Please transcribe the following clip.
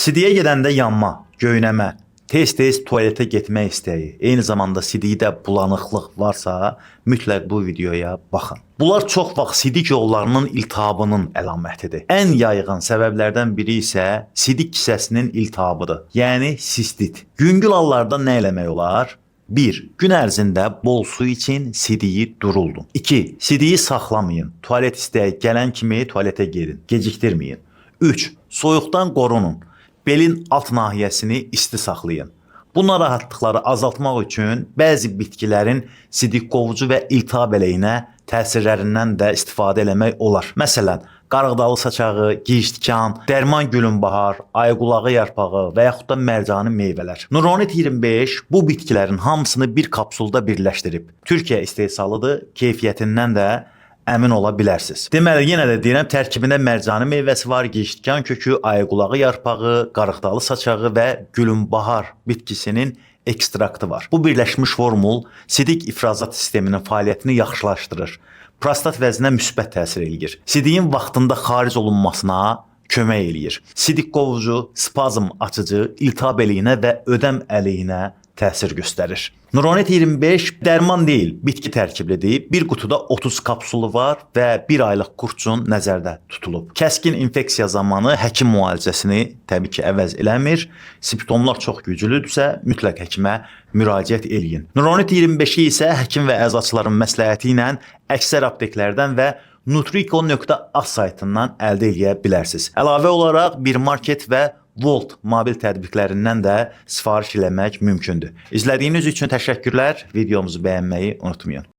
Sidiyə gedəndə yanma, göynəmə, tez-tez tualetə getmək istəyi, eyni zamanda sidikdə bulanıqlıq varsa, mütləq bu videoya baxın. Bunlar çox vaxt sidik yollarının iltihabının əlamətidir. Ən yayğın səbəblərdən biri isə sidik kisəsinin iltihabıdır, yəni sistit. Yüngül hallarda nə eləmək olar? 1. Gün ərzində bol su için, sidiyi duruldun. 2. Sidiyi saxlamayın. Tualet istəyi gələn kimi tualetə gedin. Gecikdirməyin. 3. Soyuqdan qorunun. Belin alt nahiyəsini isti saxlayın. Bu narahatlıqları azaltmaq üçün bəzi bitkilərin sidik qovucu və iltihab əleyhinə təsirlərindən də istifadə eləmək olar. Məsələn, qarğıdalı saçağı, gictikan, dərman gülünbahar, ayqulağı yarpağı və yaxud da mərcani meyvələr. Nuronit 25 bu bitkilərin hamısını bir kapsulda birləşdirib. Türkiyə istehsalıdır, keyfiyyətindən də əmin ola bilərsiniz. Deməli, yenə də deyirəm, tərkibində mərcani meyvəsi var, gictikan kökü, ayqulağı yarpağı, qarğıdalı saçağı və gülünbahar bitkisinin ekstraktı var. Bu birləşmiş formul sidik ifrazat sisteminin fəaliyyətini yaxşılaşdırır. Prostat vəzinə müsbət təsir eləyir. Sidiyin vaxtında xaric olunmasına kömək eləyir. Sidik qovucu, spazm açıcı, iltihab əleyhinə və ödəm əleyhinə təsir göstərir. Nuronet 25 dərman deyil, bitki tərkiblidir. Bir qutuda 30 kapsulu var və bir aylıq kurs üçün nəzərdə tutulub. Kəskin infeksiya zamanı həkim müalicəsini təbii ki, əvəz eləmir. Simptomlar çox güclüdürsə, mütləq həkimə müraciət eləyin. Nuronet 25-i isə həkim və əczaçıların məsləhəti ilə əksər apteklərdən və nutriko.az saytından əldə eləyə bilərsiniz. Əlavə olaraq bir market və Volt mobil tətbiqlərindən də sifariş eləmək mümkündür. İzlədiyiniz üçün təşəkkürlər. Videomuzu bəyənməyi unutmayın.